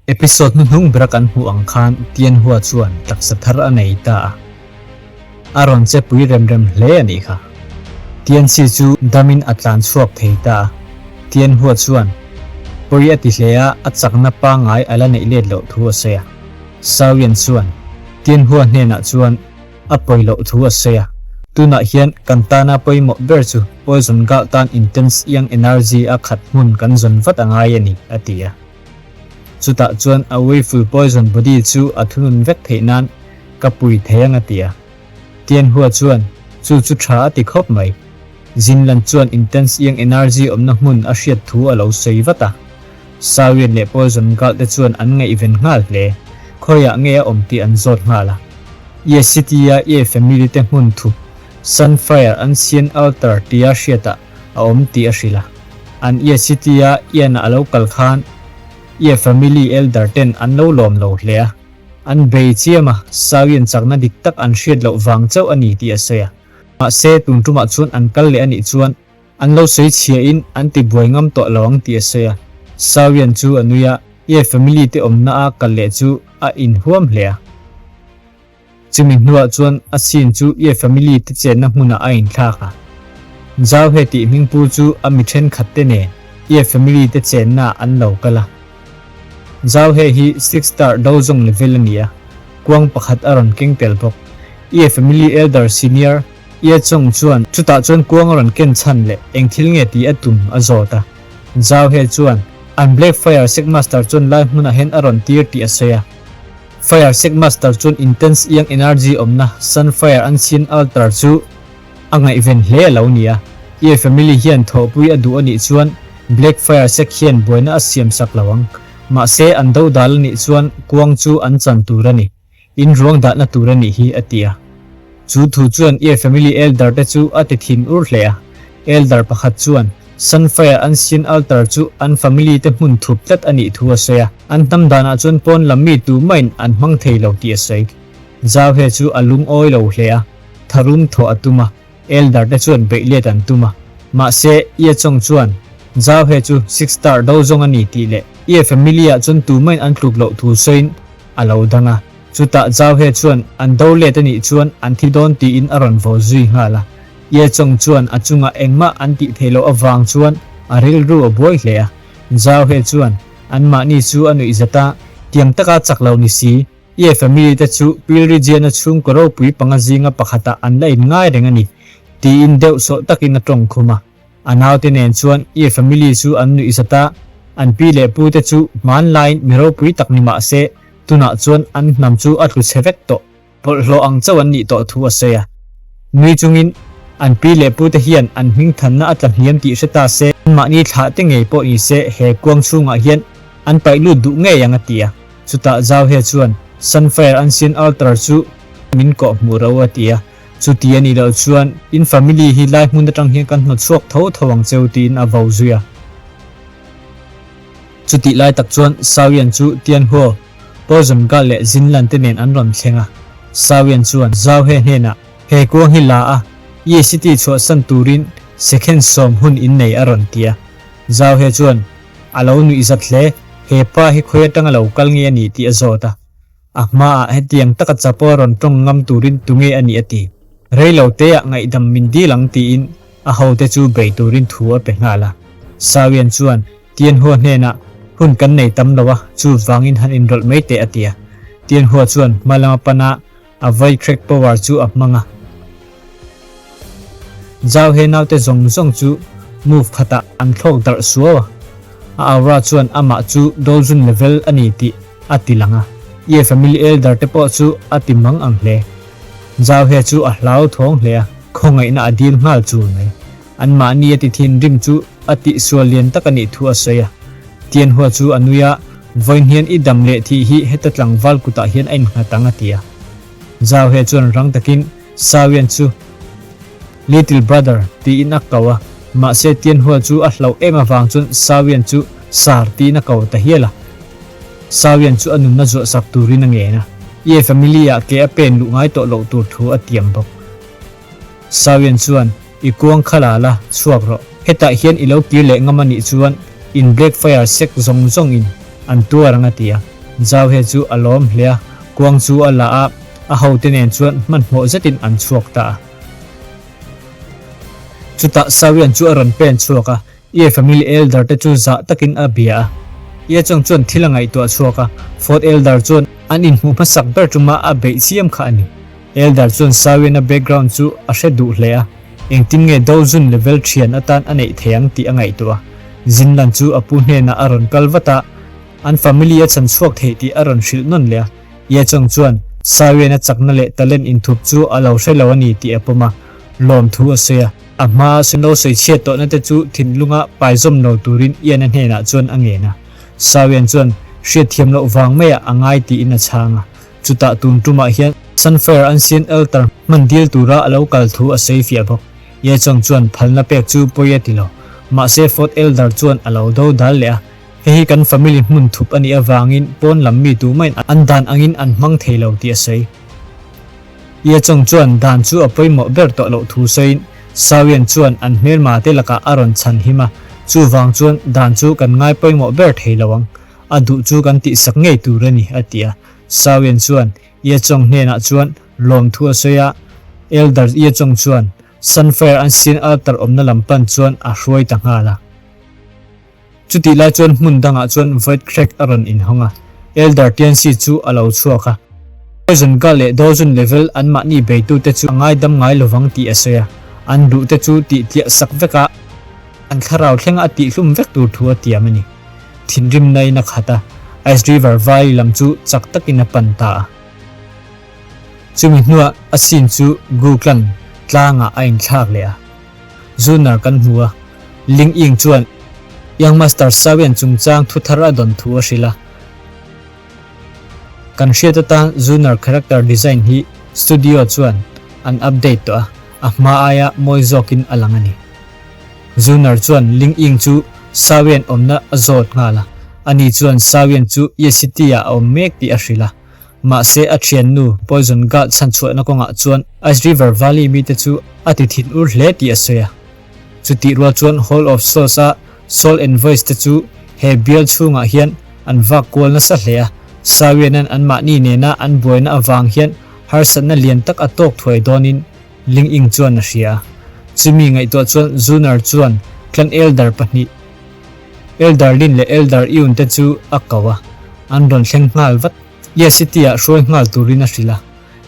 Episode hnuhnung bera kan hmuh ang khan Tianhua chuan taksa thar a nei ta a, a rawn che pui rem rem hle a nih kha. Tianxi chu damin a tlan chhuak thei ta a, Tianhua chuan pawi a ti hle a, a chakna pangngai a la neih let loh thu a sawi a. Shaoyan chuan Tianhua hnenah chuan a pawi loh thu a sawi a, Tunah hian kan tana pawimawh ber chu Poison Gal tan intense yang energy a khat hmun kan zawn vat a ngai a ni, a ti a. Chutah chuan a Willful Poison Body chu a thunun vek theih nan ka pui thei ang a ti a. Tianhua chuan chu chu tha a ti khawp mai. Zinlan chuan intense yang energy awmna hmun a hriat thu a lo sawi vat a. Sawian leh Poison Girl te chuan an ngaihven nghal hle. Khawiah nge a awm tih an zawt nghal a. Ye City-a Ye family te hmun thup Sunfire Ancient Altar tia hriatah a awm tih a hrilh a. An Ye City-a Ian-a a lo kal khan Ye family elder ten an lo lawm lo hle a. An bei chiam a, Sawian chakna dik tak an hriat loh vang chauh a ni tih a sawi a. Mahse, tun tumah chuan an kal leh a nih chuan An lo sawi chhia in an ti buai ngam tawh lo ang tih a sawi a. Sawian chu a nui a, Ye family te awmna a kal leh chu a inhuam hle a. Chumi hnuah chuan a scene chu Ye family te chenna hmunah a inthlak a. Zhao He tih hmingpu chu a mi thenkhat te nen Ye family te chenna ah an lo kal a. Zhao He hi six star dozong level a ni a, kuang pakhat a rawn keng tel bawk. Ye family elder senior Ye Chong chuan chutah chuan kuang a rawn ken chhan leh eng thil nge tih a tum a zawt a. Zhao He chuan an Black Fire Sect Master chuan lai hmunah hian a rawn tir tih a sawi a. Fire Sect Master chuan Intense Yang Energy awmna Sun Fire Ancient Altar chu a ngaihven hle a lo ni a. Ye family hian thawhpui a duh a nih chuan Black Fire Sect hian buaina a siam sak lo ang. Mahse an dodal a nih chuan kuang chu an chan tur a ni. In ruang dahna tur a nih hi, a ti a. Chu thu chuan Ye family elder te chu a ti thin ur hle a. Elder pakhat chuan Sunfire Ancient Altar chu an family te hmun thup tlat a nih thu a sawi a. An hnam danah chuan pawn lam mi tu mahin an hmang thei lo tih a sawi. Zhao He chu a lungawi lo hle a, tharum thawh a tum a, elder te chuan beih let an tum a. Mahse, Ye Chong chuan Zhao He chu six star do zawng a ni tih leh Ye family ah chuan tu mahin an tluk loh thu sawiin A lo dang a, chutah Zhao He chuan an do let a nih chuan an thi dawn tiin a rawn vaw zui nghal a. Ye Chong chuan a chungah engmah an tih theih loh avang chuan a rilru a buai hle a. Zhao He chuan anmahni chu a nuih zat a, tiang taka chak lo ni si, Ye family te chu Pilrijian-a chhungkaw ropui panga zinga pakhatah an la inngai reng a ni, tiin deuh sawh takin a tawng khum a. A naute nen chuan Ye family chu an nuih zat a, an pi leh pu te chu hmanlaiin mi ropui tak ni mah se, tunah chuan an hnam chu a tlu chhe vek tawh. Bawlhhlawh ang chauh an nih tawh thu a sawi a. Nui chungin an pi leh pu te hian an hming thanna a tla hniam tih hre ta se, anmahni thlah te ngei pawh ni se he kuang chhungah hian an paih lut duh ngei ang a ti a. Chutah Zhao He chuan Sunfire Ancient Altar chu min kawh hmuh ro a ti a. Chuti a nih loh chuan in family hi lai hmun atang hian kan hnawt chhuak tho tho ang cheu tiin a vo zui a. Chutih lai tak chuan Sawian chu Tianhuo, Poison Gal leh Zinlan te nen an rawn thleng a. Sawian chuan Zhao He hnenah, He kuang hi la a, Ye City chhuahsan turin second sawm hun in nei a rawn ti a. Zhao He chuan a lo nuih zat hle, he pa hi khawi atanga lo kal nge a nih tih a zawt a. A hmaah hetiang taka chapo rawn tawng ngam turin tunge a nih a ti. Reilo teah ngaihdam min dil ang tiin a hote chu bei turin thu a pe nghal a. Sawian chuan Tianhua hnenah, Hun kan nei tam lo a, chu vangin han inrawlh mai teh a ti a. Tianhua chuan hma lama pana a vai crack power chu a hmang a. Zau he naute zawng zawng chu move khatah an thlawk darh suau a. A aura chuan amah chu Dolzun level a ni tih a ti lang a, Ye family elder te pawh chu a ti mang ang hle. Zau he chu a hlau thawng hle a, khawngaihna a dil nghal chul mai. Anmahni a ti thinrim chu a tihsual lian tak a nih thu a sawi a. Tianhua chu a nui a, Vawiin hian i dam leh thih hi heta tlangval kutah hian a innghat ang a ti a. Zau he chuan rang takin Sawian chu Little brother tiin a ko a, mahse Tianhua chu a hlauh em avang chuan Sawian chu Sar tiin a ko ta hial a. Sawian chu a nunna zuah sak turin a ngen a, Ye family ah ke a pen luh ngai tawh loh tur thu a tiam bawk. Sawian chuan, I kuang kha la la, chhuak rawh. Hetah hian i lo kir leh ngam a nih chuan in Black Fire sek zawng zawng in an tuar ang a ti a. Zhao He chu a lawm hle a, kuang chu a la a, a hote nen chuan hmanhmawh zetin an chhuak ta a. Chutah Sawian chu a rawn pen chhuak a, Ye family elder te chu zah takin a bia a. Ye Chong chuan thil a ngaihtuah chhuak a, Fourth Elder chuan an inhmuh hmasak ber tuma a beih chiam kha a ni. Elder chuan Sawian-a background chu a hre duh hle a, engtin nge Dozun level thian atan a neih thei ang tih a ngaihtuah a. Zinlan chu a pu hnenah a rawn kal vat a, an family a chhan chhuak thei tih a rawn hrilh nawn leh a. Ye Chong chuan Sawian-a chakna leh talent inthup chu a lo hre lo a ni tih a pawm a, lawmthu a sawi a. A hmaa Snow sawi chhiat tawhna te chu thinlunga paizawm lo turin Ian-a hnenah chuan a ngen a. Sawian chuan hriatthiam loh vang maiah a ngai tiin a chhang a. Chutah tun tumah hian Sunfire Ancient Altar hman dil tura a lo kal thu a sawi fiah bawk. Ye Chong chuan phalna pek chu pawi a ti lo. Mahse Fourth Elder chuan a lo do dal leh a. Hei hi kan family hmun thup a nih avangin pawn lam mi tumahin an dan angin an hmang thei lo tih a sawi. Ye Chong chuan dan chu a pawimawh ber tawh loh thu sawiin Sawian chuan an hmelma te lakah a rawn chhan him a, chuvang chuan dan chu kan ngai pawimawh ber thei lo ang, a duh chu kan tihsak ngei tur a ni, a ti a. Sawian chuan Ye Chong hnenah chuan lawmthu a sawi a, Elder Ye Chong chuan Sunfire Ancient Altar awmna lam pan chuan a hruai ta nghal a. Chutih lai chuan hmun dangah chuan Void Crack a rawn inhawng a, Elder Tianxi chu a lo chhuak a. Poison Ga leh Dozun level anmahni beitute chu a ngaidam ngai lovang tih a sawi a, an duhte chu tihtliah sak vek a, an thlarau thlenga a tihhlum vek tur thu a tiam a ni. Thinrimna in a khat a, Ice River Valley lam chu chak takin a pan ta a. Chumi hnuah a scene chu Gu Clan tlangah a inthlak leh a. Zunar kan hmu a, Ling Ying chuan Young Master Sawian chungchang thu thar a dawn thu a hrilh a. Kan hriat atan Zunar character design hi studio chuan an update tawh a, a hma aia mawi zawkin a lang a ni. Zunar chuan Ling Ying chu Sawian awmna a zawt nghal a, ani chuan Sawian chu Ye City ah a awm mek tih a hrilh a. Mahse a thiannu Poison Guard chhanchhuahna kawngah chuan Ice River Valley mite chu a ti thin ur hle tih a sawi a. Chutih rual chuan Hall of Souls a Soul Envoys te chu he bial chhungah hian an vak kual nasa hle a, Sawianan anmahni nena an buaina avang hian harsatna lian tak a tawk thuai dawnin Ling Ying chuan a hria a. Chumi ngaihtuah chuan Zunar chuan Clan Elder pahnih, Elder Lin leh Elder Yun te chu a ko a, an rawn thleng nghal vat. Ye City ah hruai nghal turin a hrilh a.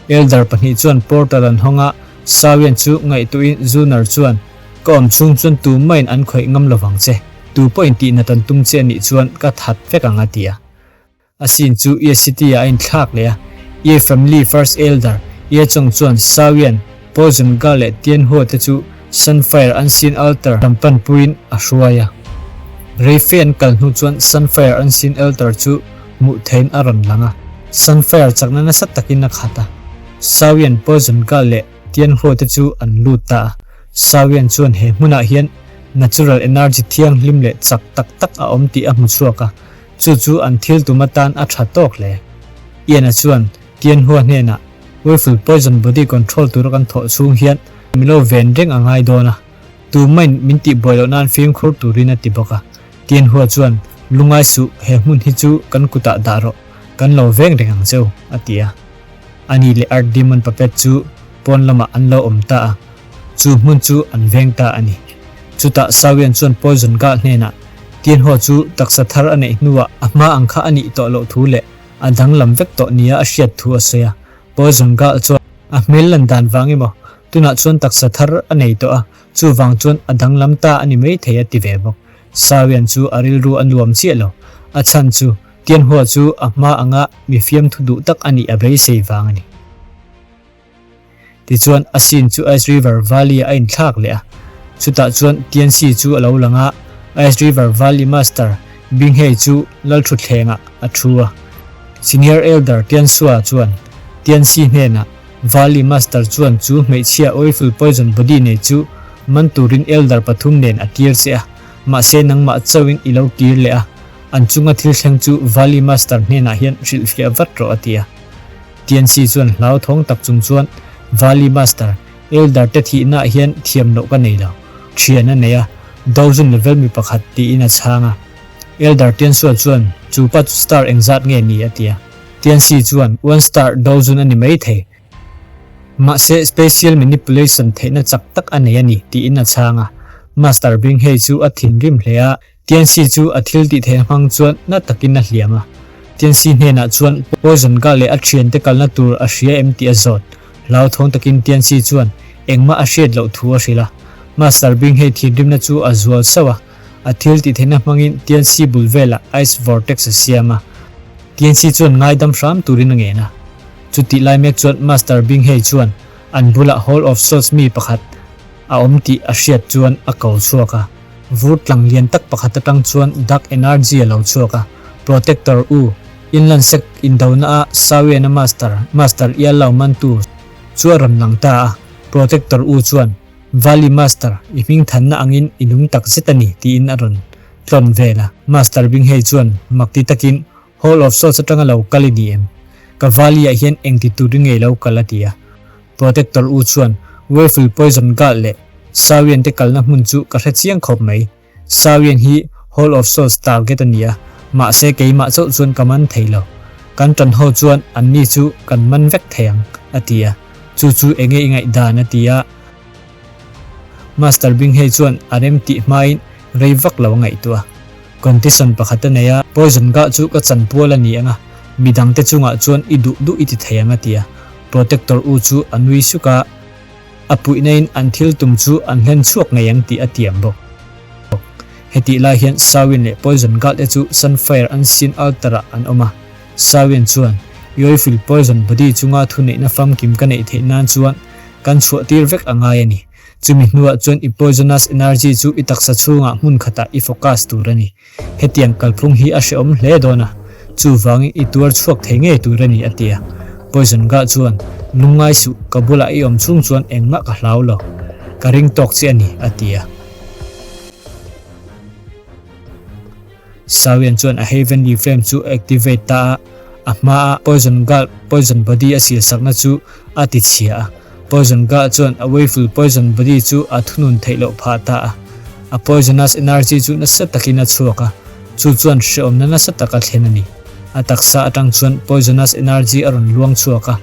Elder pahnih chuan portal an hawng a, Sawian chu ngaihtuahin Zunar chuan, Ka awm chhung chuan tu mahin an khawih ngam lovang che, tu pawhin tihnat an tum che anih chuan ka that vek ang a ti a. A sin chu Ye City ah a inthlak leh a, Ye Family First Elder Ye Chong chuan Sawian, Poison Ga leh Tian Hua te chu Sunfire Unseen Altar lam panpuiin a hruai a. Reife an kal hnu chuan Sunfire Unseen Altar chu hmuh theihin a rawn lang a, Sunfire chakna nasa takin a khat a. Sawian, Poison Ga leh Tian Hua te chu an lut ta a. Sawian chuan he hmunah hian natural energy thianghlim leh chak tak tak a awm tih a hmu chhuak a, Chu chu an thil tum atan a tha tawk hle. Ian-a chuan Tianhua hnenah, Willful poison body control tura kan thawh chhung hian min lo ven reng a ngai dawn a, tumain min tihbuai loh nan fimkhur turin a ti bawk a. Tianhua chuan, Lungai suh, he hmun hi chu kan kutah dah rawh, kan lo veng reng ang cheu, a ti a. Ani leh Earth Demon Puppet chu pawn lamah an lo awm ta a, chu hmun chu an veng ta a ni. Chutah Sawian chuan Poison Gah hnenah Tianhua chu taksa thar a neih hnuah a hma ang kha a nih tawh loh thu leh a danglam vek tawh nia a hriat thu a sawi a. Poison Gah chuan a hmel lan dan vang emaw tunah chuan taksa thar a nei tawh a, chuvang chuan a danglam ta a ni maithei a ti ve bawk. Sawian chu a rilru a nuam chiah lo. A chhan chu Tianhua chu a hma anga mi fiamthu duh tak a nih a beisei vang a ni. Tichuan a scene chu Ice River Valley ah a inthlak leh a, chutah chuan Tianxi chu a lo lang a, Ice River Valley Master Binghei chu Lalthutthlengah a thu a. Senior Elder Tiansua chuan Tianxi hnenah Valley Master chuan chu hmeichhia Awful Poison Body nei chu man turin Elder pathum nen a tir che a, mahse nangmah chauhin i lo kir leh a, an chunga thil thleng chu Valley Master hnenah hian hrilhfiah vat rawh a ti a. Tianxi chuan hlauthawng tak chung chuan, Valley Master, Elder te thihnaah hian thiam loh ka nei lo. Thian a nei a, Dozun level mi pakhat tiin a chhang a. Elder Tiansua chuan, Chu pa chu star engzat nge ni? a ti a. Tiansi chuan, One star dozen a ni mai thei. Mahse, spatial manipulation theihna chak tak a nei a ni, tiin a chhang a. Master Binghei chu a thinrim hle a, Tiansi chu a thil tih theih hmang chuan na takin a hliam a. Tiansi hnenah chuan Poison Ga leh a thiante kalna tur a hria em tih a zawt. Hlauthawng takin Tiansi chuan engmah a hriat loh thu a hrilh a. Master Binghei thinrimna chu a zual sauh a. A thil tih theihna hmangin Tiansi bul velah Ice Vortex a siam a. Tiansi chuan ngaidam hram turin a ngen a. Chutih lai mek chuan Master Binghei chuan an bulah Hall of Swords mi pakhat a awm tih a hriat chuan a ko chhuak a. Vur tlang lian tak pakhat atang chuan dark energy a lo chhuak a, Protector U, Inland Sect indona a Sawiana Master, Master Iallau Mantu chu a rawn lang ta a. Protector U chuan, Valley Master, i hming thanna angin i nung tak zet a ni, tiin a rawn tlawn vel a. Master Binghei chuan makti takin, Hall of Swords atanga lo kal i ni em? Ka Valley ah hian engti turin nge i lo kal a ti a. Protector U chuan Waffle Poison Girl leh Sawian te kalna hmun chu ka hre chiang khawp mai. Sawian hi Hall of Swords target a ni a, mahse keimah chauh chuan ka man thei lo. Kan tan ho chuan anni chu kan man vek thei ang, a ti a. Chu chu enge i ngaihdan a ti a. Master Binghei chuan a rem tih hmain rei vak lo a ngaihtuah a. Condition pakhat a nei a, Poison Girl chu ka chanpual a ni ang a, midangte chungah chuan i duh duh i ti thei ang a ti a. Protector U chu a nui suk a, a puihna in an thil tum chu an hlen chhuak ngei ang tih a tiam bawk. Hetih lai hian Sawin leh Poison Guard te chu Sunfire Unseen Altar ah an awm a, Sawin chuan, Yoifil Poison Body chunga thuneihna famkim ka neih theih nan chuan kan chhuah tir vek a ngai a ni. Chumi hnuah chuan i poisonous energy chu i taksa chhungah hmun khatah i focus tur a ni. Hetiang kalphung hi a hrehawm hle dawn a, chuvangin i tuar chhuak thei ngei tur a ni, a ti a. Poison Gah chuan, Lungngai suh, ka bulah i awm chhung chuan engmah ka hlau lo. Ka ring tawk che a ni, a ti a. Sawian chuan a Heavenly Flame chu a activate ta a, a hmaa Poison Girl Poison Body a silsakna chu a ti chhia a. Poison Girl chuan a Waeful Poison Body chu a thunun theih loh phah ta a. A poisonous energy chu nasa takin a chhuak a, chu chuan hreawmna nasa tak a thlen a ni. A taksa atang chuan poisonous energy a rawn luang chhuak a,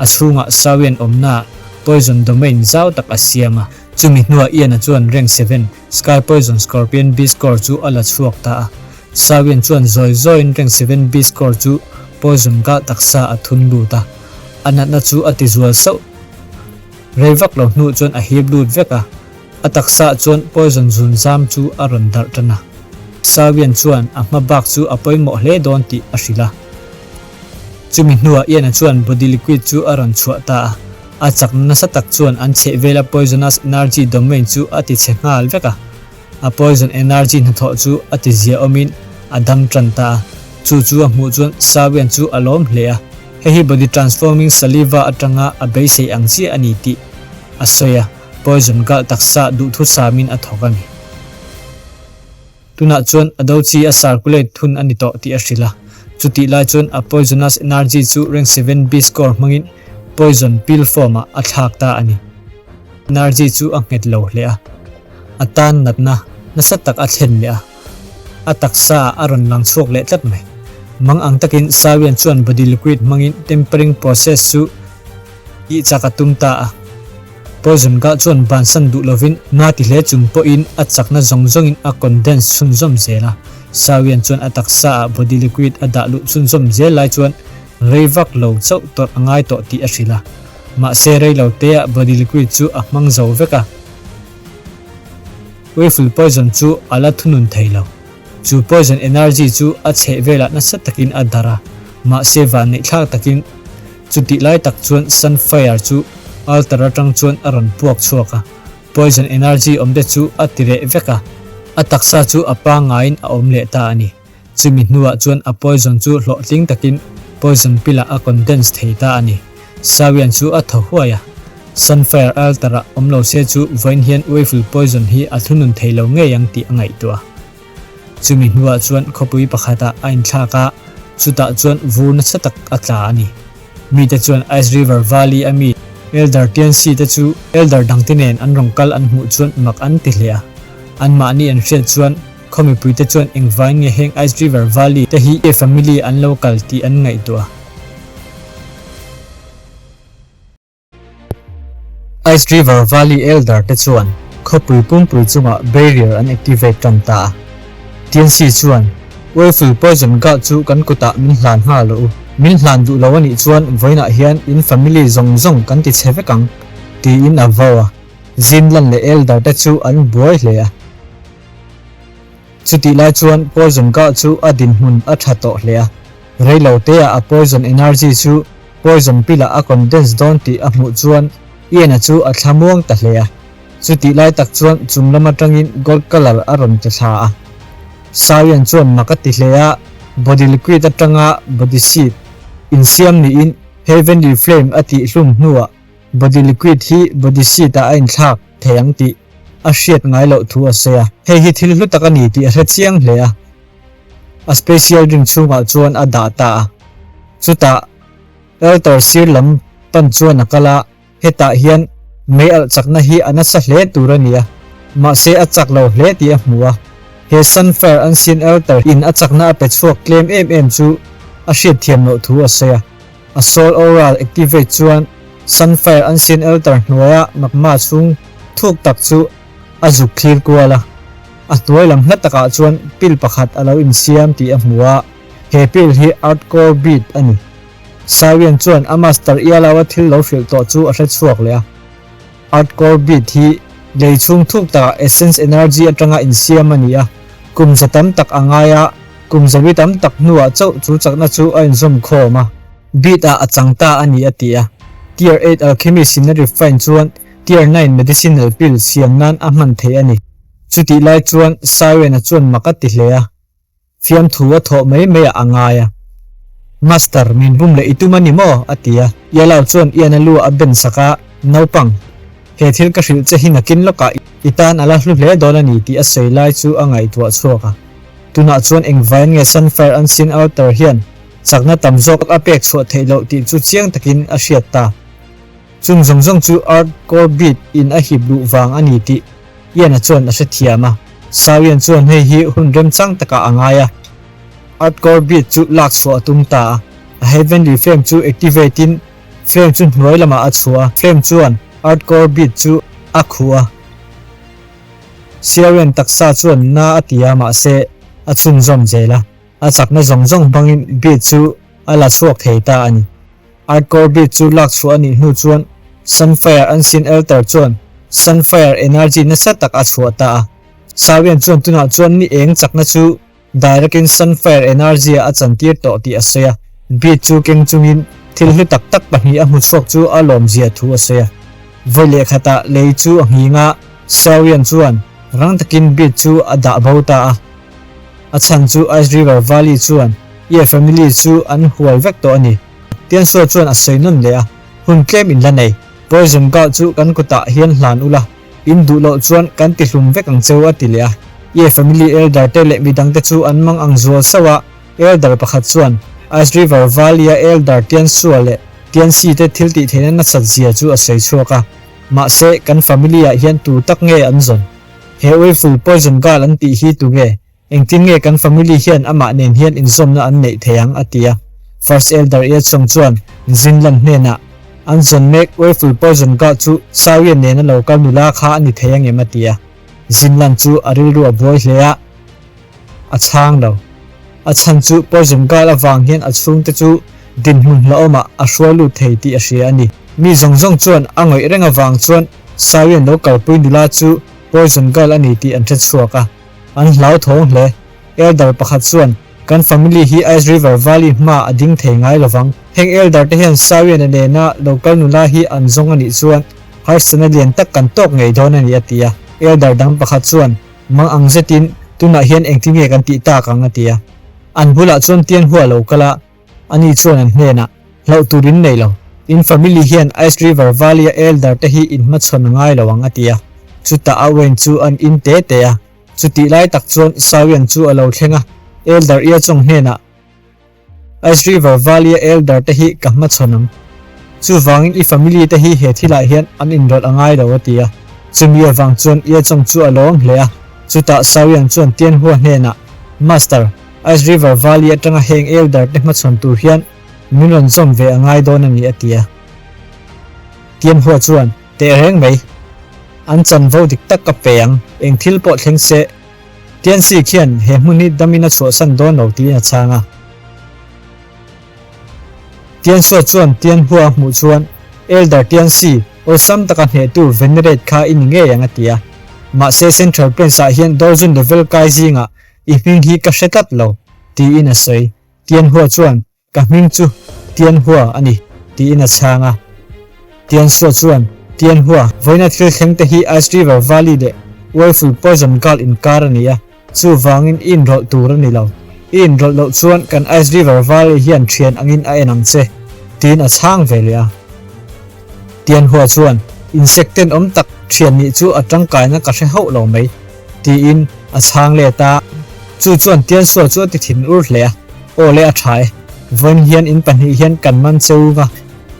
a chhungah Sawian awmnaah poison domain zau tak a siam a. Chumi hnuah Ian-a chuan Rank 7 Sky Poison Scorpion Beast Core chu a la chhuak ta a. Sawian chuan zawi zawiin Rank 7 Beast Core chu Poison Gah taksa a thun lut a, a natna chu a ti zual sauh. Rei vak lo hnuh chuan a hip lut vek a, a taksaah chuan Poison zun zam chu a rawn darh tan a. Sawian chuan a hma bak chu a pawimawh hle dawn tih a hrilh a. Chumi hnuah Ian-a chuan body liquid chu a rawn chhuah ta a. A chakna nasa tak chuan an chhehvela poisonous energy domain chu a ti chhe nghal vek a. A poison energy hnathawh chu a ti zia awmin a dam tan ta a. Chu chu a hmuh chuan Sawian chu a lawm hle a. Hei hi body transforming saliva atanga a beisei ang chiah a ni tih a sawi a. Poison galh taksa duhthusamin a thawk a ni. Tunah chuan a do chi a circulate thun a ni tawh tih a hrilh a. Chutih lai chuan a poisonous energy chu rank 7B score hmangin poison pill form ah a thlak ta a ni. Energy chu a nghet lo hle a. A tan natna nasa tak a thlen leh a. A taksa ah a rawn lang chhuak leh tlat mai. Mang ang takin Sawian chuan body liquid hmangin tempering process chu tih chak a tum ta a. Poison Gah chuan bansan duh lovin na ti hle chung pawhin a chakna zawng zawngin a condense chhunzawm zel a. Sawian chuan a taksa ah body liquid a dah luh chhunzawm zel lai chuan rei vak lo chauh tawrh a ngai tawh tih a hrilh a. Mahse rei lo te ah body liquid chu a hmang zo vek a. Waffle poison chu a la thunun thei lo. Chu poison energy chu a chheh velah nasa takin a darh a, mahse vanneihthlak takin chutih lai tak chuan Sunfire chu altar atang chuan a rawn puak chhuak a, poison energy awmte chu a ti reh vek a, a taksa chu a pangaiin a awm leh ta a ni. Chumi hnuah chuan a poison chu hlawhtling takin poison pill ah a condense thei ta a ni. Sawian chu a thaw huai a, Sunfire altar ah awm lo se chu vawiin hian Waffle poison hi a thunun thei lo ngei ang tih a ngaihtuah. Chumi hnuah chuan khawpui pakhatah a inthlak a, chutah chuan vur nasa tak a tla a ni. Mite chuan Ice River Valley a mi Elder Tianxi te chu Elder dangte nen an rawn kal an hmuh chuan mak an ti hle a. Anmahni an hriat chuan. Khaw mipuite chuan engvain nge heng Ice River Valley te hi Ye family an lo kal tih an ngaihtuah a. Ice River Valley Elder te chuan khawpui pumpui chungah barrier an activate tan ta a. Tianxi chuan, Willful Poison Guard chu kan kutah min hlan nghal rawh u. Min hlan duh lo a nih chuan vawiinah hian in family zawng zawng kan ti chhe vek ang, tiin a vau a. Zinlan leh Elder te chu an buai hle a. Chutih lai chuan Poison Guard chu a dinhmun a tha tawh hle a. Reilo teah a poison energy chu poison pill-ah a condense dawn tih a hmuh chuan Ian-a chu a thla muang ta hle a. Chutih lai tak chuan chung lam atangin gold colour a rawn ti thla a. Sawian chuan mak a ti hle a, body liquid atanga body seed insiam niin Heavenly Flame a tih hlum hnuah body liquid hi body seed-ah a inthlak thei ang tih a hriat ngai loh thu a sawi a. Hei hi thil hlu tak a ni tih a hre chiang hle a. A special ring chhungah chuan a dah ta a. Chutah Elter sir lam pan chuan a kal a, hetah hian mei alh chakna hi a nasa hle tur a ni a, mahse a chak lo hle tih a hmu a. He Sunfire Ancient Elter in a chakna a pe chhuak tlem em em chu a hriatthiam loh thu a sawi a. A soul aura activate chuan Sunfire Ancient Elter hnuaia magma chhung thuk tak chu a zuk thlir kual a. A hnuai lam hla takah chuan pil pakhat a lo insiam tih a hmu a, he pil hi Earth Core Bead a ni. Sawian chuan a master Ialaua thil lo hrilh tawh chu a hre chhuak leh a. Earth Core Bead hi lei chhung thuk takah essence energy atanga insiam a ni a, kum za tam tak a ngai a, kum zawi tam tak hnuah chauh chu chakna chu a inzawm khawm a. Bead ah a chang ta a ni a ti a. Tier 8 Alchemist in a refine chuan Tier 9 Medicinal Pill siam nan a hman theih a ni. Chutih lai chuan Siren-a chuan mak a ti hle a, fiamthu a thawh mai mai ah a ngai a. Master, min bum leh i tum a ni maw? a ti a. Yellow chuan Ian-a lu a ben sak a, Naupang, he thil ka hrilh che hi nakin lawkah i tan a la hlu hle dawn a ni tih a sawi lai chu a ngaihtuah chhuak a. Tunah chuan engvain nge Sunfire Unseen Altar hian chakna tam zawk a pek chhuah theih loh tih chu chiang takin a hriat ta. Chung zawng zawng chu Earth Core Beat in a hip luh vang a ni tih Ian-a chuan a hrethiam a. Sawian chuan hei hi hun remchang takah a ngai a. Earth Core Beat chu lak chhuah a tum ta a. A Heavenly Flame chu activate in flame chu hnuai lamah a chhuah a, flame chuan Earth Core Beat chu a khuh a. Siawian taksa chuan na a ti a mahse a chhunzawm zel a. A chakna zawng zawng hmangin beat chu a la chhuak thei ta a ni. Hardcore beat chu lak chhuah a nih hnu chuan Sunfire Unseen Altar chuan Sunfire energy nasa tak a chhuah ta a. Sawian chuan tunah chuan ni eng chakna chu direct in Sunfire energy ah a chantir tawh tih a sawi a. Beat chu keng chungin thil hlu tak tak pahnih a hmu chhuak chu a lawmzia thu a sawi a. Vawi leh khatah lei chu a nghing a, Sawian chuan rang takin beat chu a dah bo ta a. A chhan chu Ice River Valley chuan Ye family chu an hual vek tawh a ni. Tiansuo chuan a sawi nawn leh a, Hun tlem in la nei. Poison Gao chu kan kutah hian hlan ula, in duh loh chuan kan ti hlum vek ang cheu a ti leh a. Ye family elder te leh midang te chu an mang ang zual sauh a, elder pakhat chuan Ice River Valley a elder Tiansuo leh Tianxi te thil tih theihna nasat zia chu a sawi chhuak a. Mahse, kan family ah hian tu tak nge an zawn? He Uiful Poison Gao an tih hi tu nge? Engtin nge kan family hian amah nen hian inzawmna an neih thei ang? a ti a. First Elder Ye Chong chuan Zinlan hnenah, An zawn mek Ueful Poison Gao chu Sawian nena lo kal nula kha a ni thei angem? a ti a. Zinlan chu a rilru a buai hle a, a chhang lo. A chhan chu Poison Gao avang hian a chhungte chu dinhmun hlauhawmah a hruai lut thei tih a hria a ni. Mi zawng zawng chuan a ngawih reng avang chuan Sawian lo kalpui nula chu Poison Gao a ni tih an hre chhuak a. An hlauthawng hle. Elder pakhat chuan, Kan family hi Ice River Valley hma a ding thei ngai lovang. Heng elder te hian Sawiana nena local nula hi an zawng a nih chuan harsatna lian tak kan tawk ngei dawn a ni a ti a. Elder dang pakhat chuan, Mang ang zetin, tunah hian engtin nge kan tih tak ang a ti a. An bulah chuan Tianhua lo kal a. Ani chuan an hnenah, Hlauh tur in nei lo. In family hian Ice River Valley-a elder te hi in hmachhawn a ngai lo ang a ti a. Chutah a Wayne chu an in te te a. Chutih lai tak chuan Sawian chu a lo thleng a, Elder Ia Chong hnenah, Ice River Valley-a elder te hi ka hmachhawn ang. Chuvangin i family te hi he thilah hian an inrawlh a ngai lo a ti a. Chumi avang chuan Ia Chong chu a lawm hle a. Chutah Sawian chuan Tianhua hnenah, Master, Ice River Valley atanga heng Elder te hmachhawn tur hian min rawn zawm ve a ngai dawn a ni a ti a. Tianhua chuan, Tehreng mai. An chanvo dik tak ka pe ang, eng thil pawh thleng se. Tiansi khian he hmun hi damin a chhuahsan dawn lo tiin a chhang a. Tiansua chuan Tianhua a hmuh chuan, Elder Tiansi, awlsam taka hnehtu Venerate kha i ni ngei ang a ti a. Mahse Central Plains ah hian Dorzun level kai zingah i hming hi ka hre tlat lo, tiin a sawi. Tianhua chuan, Ka hming chu Tianhua a ni, tiin a chhang a. Tiansua chuan, Tianhua, vawiina thil thleng te hi Ice River Valley leh Woeful Poison Gulf inkar a ni a, chuvangin i inrawlh tur a ni lo. I inrawlh loh chuan kan Ice River Valley hian thian angin a en ang che, tiin a chhang ve leh a. Tianhua chuan, Insect tenawm tak thian nih chu a tangkaina ka hre hauh lo mai, tiin a chhang let a. Chu chuan Tiansua chu a ti thin ur hle a, Aw le a tha e, vawiin hian in pahnih hian kan man che u nga,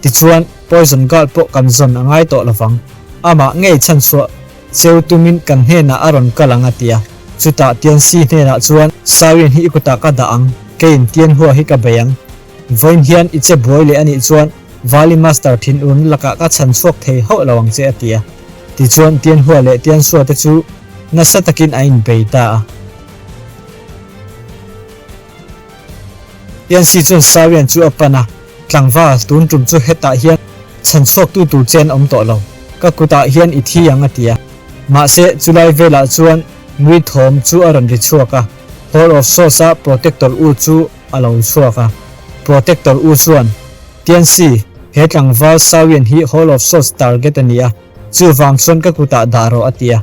tichuan Poison Guard pawh kan zawn a ngai tawh lovang. Amah ngei chhanchhuah cheu tumin kan hnenah a rawn kal ang a ti a. Chutah Tiansi hnenah chuan, Sawiin hi i kutah ka dah ang, keiin Tianhua hi ka bei ang. Vawiin hian i che buai leh a nih chuan Vali Master thinurna lakah ka chhan chhuak thei hauh lo ang che a ti a. Tichuan Tianhua leh Tiansua te chu nasa takin a inbei ta a. Tiansi chuan Sawian chu a pan a, Tlangval, tun tum chu hetah hian chhan chhuaktu tur che an awm tawh lo. Ka kutah hian i thi ang a ti a. Mahse, chulai velah chuan nui thawm chu a rawn ri chhuak a, Hall of Souls-a Protector U chu a lo chhuak a. Protector U chuan, Tiansi, he tlangval Sawian hi Hall of Souls target a ni a, chuvang chuan ka kutah dah rawh a ti a.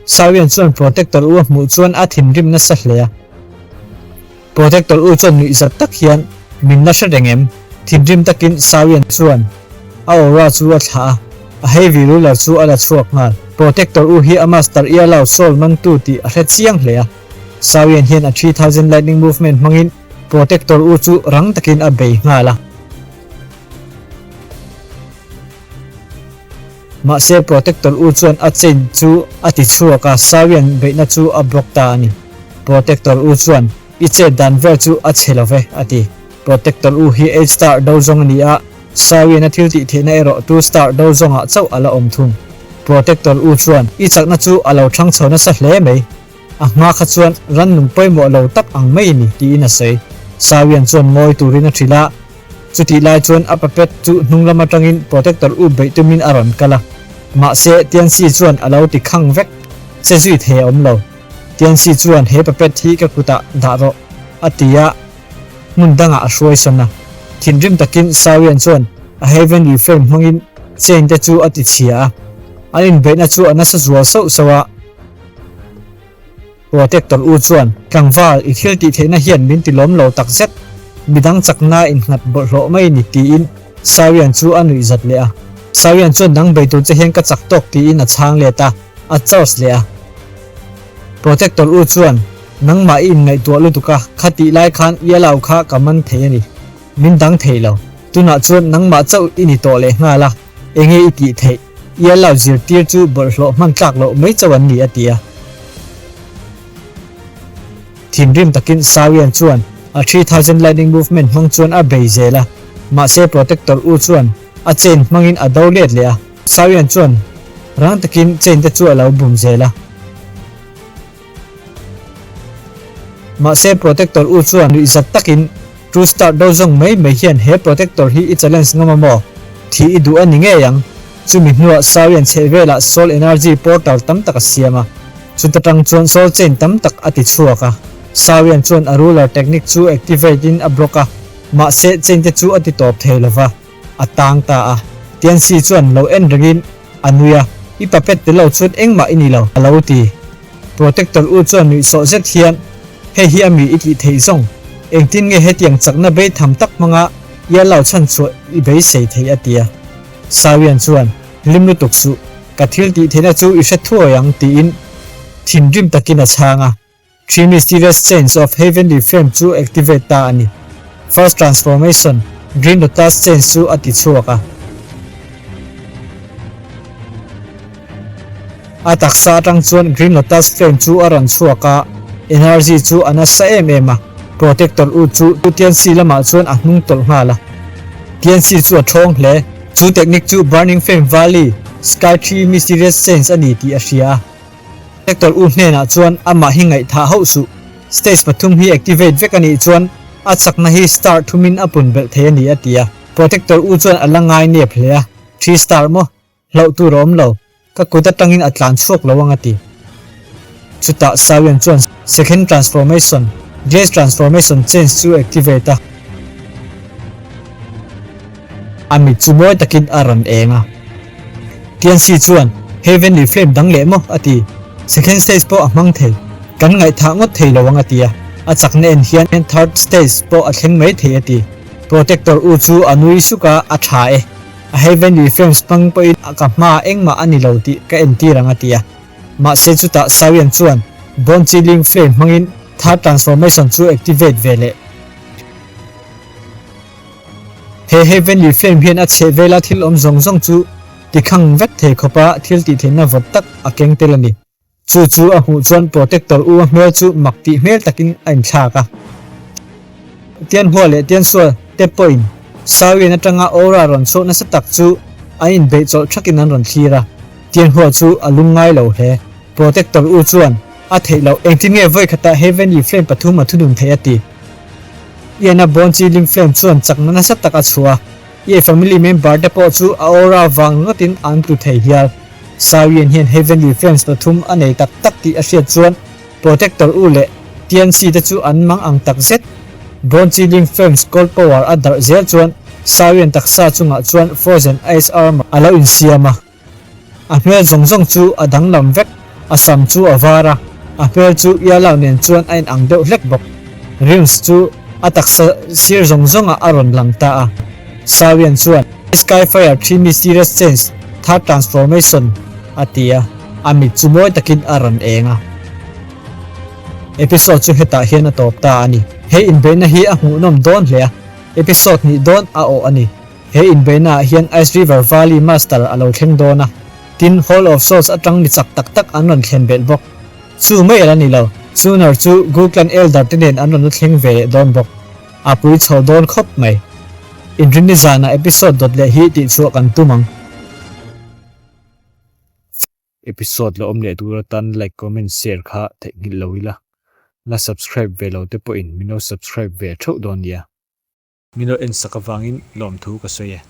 Sawian chuan Protector U a hmuh chuan a thinrim nasa hle a. Protector U chuan nuihzat tak hian, Min la hre reng em? Thinrim takin Sawian chuan a aura chu a thlah a, a heavy ruler chu a la chhuak nghal. Protector U hi a master Ialao soul mantu tih a hre chiang hle a. Sawian hian a 3000 lightning movement hmangin Protector U chu rang takin a bei nghal a. Mahse Protector U chuan a chain chu a ti chhuak a, Sawian beihna chu a block ta a ni. Protector U chuan, I chet dan vel chu a chhe lo ve, a ti. Protector U hi eight star do zawng a ni a, Sawian a thil tih theihna erawh two star do zawngah chauh a la awm thung. Protector U chuan, I chakna chu a lo thang chho nasa hle mai. A hma kha chuan rannung pawimawh lo tak ang mai a ni, tiin a sawi. Sawian chuan ngawi turin a hrilh a, chutih lai chuan a puppet chu hnung lam atangin Protector U beih tumin a rawn kal a. Mahse, Tianxi chuan a lo ti khang vek. Che zui thei a awm lo. Tianxi chuan he puppet hi ka kutah dah rawh, a ti a, hmun dangah a hruai sawn a. Thinrim takin Sawian chuan a Heavenly Frame hmangin chain te chu a ti chhia a. An inbeihna chu a nasa zual sauh sauh a. Protector U chuan, Tlangval, i thil tih theihna hian min ti lawm lo tak zet. Midang chakna innghat bawlhhlawh mai ni, tiin Sawian chu a nuih zat leh a. Sawian chuan nang bei tur che hian ka chak tawk tiin a chhang let a, a charge leh a. Protector U chuan, Nangmah i inngaihtuah lutuk a, kha tih lai khan Ialau kha ka man thei a ni. Min dang thei lo. Tunah chuan nangmah chauh i ni tawh leh nghal a, enge i tih theih? Iallau zirtir chu bawlhhlawh hman tlak loh mai chauh an ni a ti a. Thinrim takin Sawian chuan a 3000 lightning movement hmang chuan a bei zel a, mahse Protector U chuan a chain hmangin a do let leh a. Sawian chuan rang takin chain te chu a lo bum zel a. Mahse Protector U chuan nuihzat takin True Star do zawng mai mai hian he Protector hi i challenge ngam a maw? Thih i duh a ni ngei ang. Chumi hnuah Sawian chheh velah Soul Energy Portal tam tak a siam a, chuta tang chuan Soul Chain tam tak a ti chhuak a. Sawian chuan a Ruler Technique chu activate in a block a, mahse chain te chu a ti tawp thei lova. A tang ta a. Tianxi chuan lo en rengin a nui a, I puppet te lo chuan engmah i ni lo, a lo ti. Protector U chuan nuihsawh zet hian, Hei hi a mi i tih theih zawng. Engtin nge hetiang chakna bei tham tak hmanga ia lo chhan chhuah i beisei thei a ti a. Sawian chuan, Hlim lutuk suh, ka thil tih theihna chu i hre thuai ang tiin thinrim takin a chhang a. Three Mysterious Chains of Heavenly Flame chu activate ta a ni. First Transformation, Green Lotus Chains chu a ti chhuak a. A taksa atang chuan Green Lotus Flame chu a rawn chhuak a, energy chu a nasa em em a, Protector U chu Tianxi lamah chuan a hnung tawlh nghal a. Tianxi chu a thawng hle. Chu technique chu Burning Flame Valley Sky Tree Mysterious Sense a ni tih a hria a. Protector U hnenah chuan amah hi ngaihthah hauh suh. Stage pathum hi activate vek a nih chuan a chakna hi star thumin a pun belh thei a ni a ti a. Protector U chuan a la ngai nep hle a, Three star maw? Hlauh tur a awm lo, ka kut atangin a tlan chhuak lo ang a ti. Chutah Sawian chuan Second Transformation, Glaze Transformation Change chu activate a. A mit chu mawi takin a rawn eng a. Tianxi chuan, Heavenly Flame dang leh maw? a ti. Second stage pawh a hmang thei. Kan ngaihthah ngawt thei lo ang a ti a. A chakna en hian third stage pawh a thleng mai thei a ti. Protector U chu a nui suk a, a tha e. A Heavenly Flames hmang pawhin ka hma engmah a ni lo tih ka entir ang a ti a. Mahse chutah Sawian chuan Bone Chilling Flame hmangin Third Transformation chu activate ve leh. He Heavenly Flame hian a chheh vela thil awm zawng zawng chu tikhang vek thei khawpa thil tihtheihna vawt tak a keng tel a ni. Chu chu a hmuh chuan Protector U a hmel chu mak tih hmel takin a inthlak a. Tianhua leh Tiansual te pawhin Sawian atanga aura rawn chhuak nasa tak chu an inbeih chawlh thakin an rawn thlir a. Tianhua chu a lungngai lo hle. Protector U chuan a theih loh engtin nge vawi khatah Heavenly Flame pathum a thunun theih a ti. Ian-a Bone Chilling Flame chuan chakna nasa tak a chhuah a. Ye family member te pawh chu a aura vang ringawtin an tlu thei hial. Sawian hian Heavenly Flames pathum a nei tak tak tih a hriat chuan Protector U leh Tianxi te chu an mang ang tak zet. Bone Chilling Flames Cold Power a darh zel chuan Sawian taksa chungah chuan Frozen Ice Armor a lo insiam a. A hmel zawng zawng chu a danglam vek, a sam chu a var a, a hmel chu Ialao nen chuan a inang deuh hlek bawk. Rings chu a taksa sir zawng zawngah a rawn lang ta a. Sawian chuan, Skyfire Tree Mysterious Change, Third Transformation, a ti a, a mit chu mawi takin a rawn eng a. Episode chu hetah hian a tawp ta a ni. He inbeihna hi a hmuhnawm dawn hle a, episode hnih dawn a awh a ni. He inbeihna ah hian Ice River Valley Master a lo thleng dawn a, tin Hall of Souls atang mi chak tak tak an rawn thlen belh bawk. Chu mai ala ni lo, Sooner chu Gu Clan Elder te nen an rawn la thleng ve leh dawn bawk. A pui chho dawn khawp mai. Inrinni zanah episode dawt leh hi tihchhuah kan tum ang. Episode la awm leh tur atan like, comment, share kha theihnghilh lo ila. La subscribe ve lo te pawhin min lo subscribe ve theuh dawn nia. Min lo en sak avangin lawmthu ka sawi e.